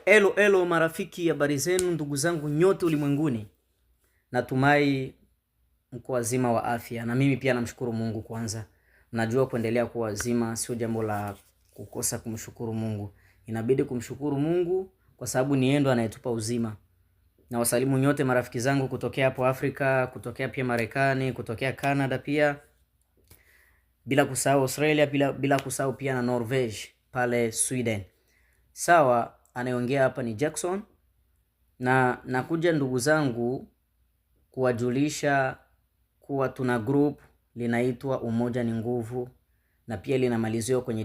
Elo elo marafiki, habari zenu ndugu zangu nyote ulimwenguni, natumai mko wazima wa afya, na mimi pia namshukuru Mungu kwanza. Najua kuendelea kuwa wazima sio jambo la kukosa kumshukuru Mungu, inabidi kumshukuru Mungu kwa sababu ni yeye ndo anayetupa uzima. Na wasalimu nyote marafiki zangu kutokea hapo Afrika, kutokea pia Marekani, kutokea Canada pia, bila kusahau Australia, bila kusahau pia na Norvege pale Sweden. Sawa, anayeongea hapa ni Jackson na nakuja ndugu zangu kuwajulisha kuwa tuna group linaitwa Umoja ni Nguvu, na pia linamaliziwa kwenye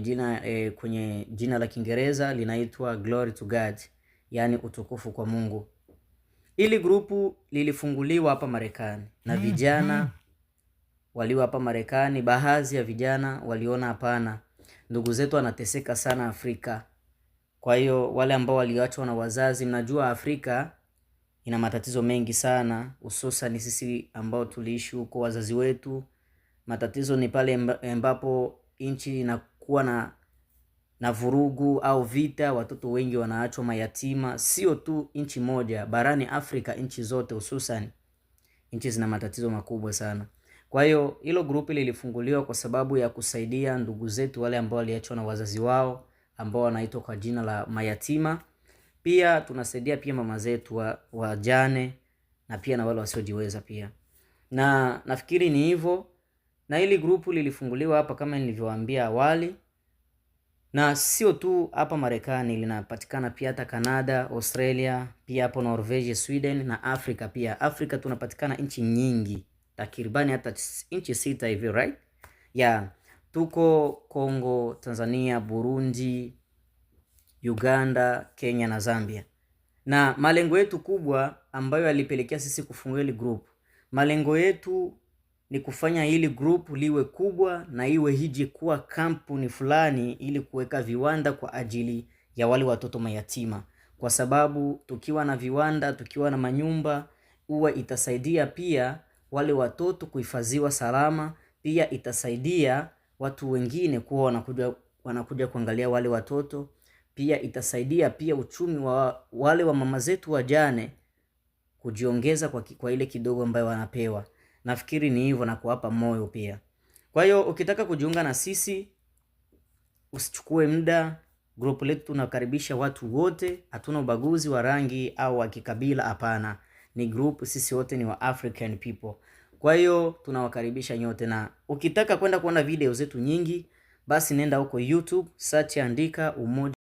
jina la Kiingereza linaitwa Glory to God, yaani utukufu kwa Mungu. Hili grupu lilifunguliwa hapa Marekani na vijana walio hapa Marekani. Baadhi ya vijana waliona hapana, ndugu zetu wanateseka sana Afrika. Kwa hiyo wale ambao waliachwa na wazazi, mnajua Afrika ina matatizo mengi sana, hususan sisi ambao tuliishi huko wazazi wetu. Matatizo ni pale ambapo nchi inakuwa na vurugu au vita, watoto wengi wanaachwa mayatima. Sio tu nchi moja, barani Afrika nchi zote, hususan nchi zina matatizo makubwa sana. Kwa hiyo hilo grupi lilifunguliwa kwa sababu ya kusaidia ndugu zetu wale ambao waliachwa na wazazi wao ambao wanaitwa kwa jina la mayatima. Pia tunasaidia pia mama zetu wajane na pia na wale wasiojiweza pia. Na nafikiri ni hivyo. Na hili grupu lilifunguliwa hapa kama nilivyowaambia awali. Na sio tu hapa Marekani, linapatikana pia hata Canada, Australia, pia hapo Norvege, Sweden na Afrika pia. Afrika tunapatikana nchi nyingi, takribani hata nchi 6 hivi, right? Yeah, tuko Congo, Tanzania, Burundi, Uganda, Kenya na Zambia. Na malengo yetu kubwa ambayo yalipelekea sisi kufungua hili group, malengo yetu ni kufanya hili group liwe kubwa na iwe hiji kuwa kampuni fulani, ili kuweka viwanda kwa ajili ya wale watoto mayatima, kwa sababu tukiwa na viwanda, tukiwa na manyumba, huwa itasaidia pia wale watoto kuhifadhiwa salama, pia itasaidia watu wengine kuwa wanakuja kuangalia wale watoto, pia itasaidia pia uchumi wa wale wa mama zetu wajane kujiongeza kwa ile kidogo ambayo wanapewa. Nafikiri ni hivyo na kuwapa moyo pia. Kwa hiyo ukitaka kujiunga na sisi usichukue muda. Group letu tunakaribisha watu wote, hatuna ubaguzi wa rangi au wa kikabila, hapana. Ni group, sisi wote ni wa African people. Kwa hiyo tunawakaribisha nyote, na ukitaka kwenda kuona video zetu nyingi, basi nenda huko YouTube, search, andika Umoja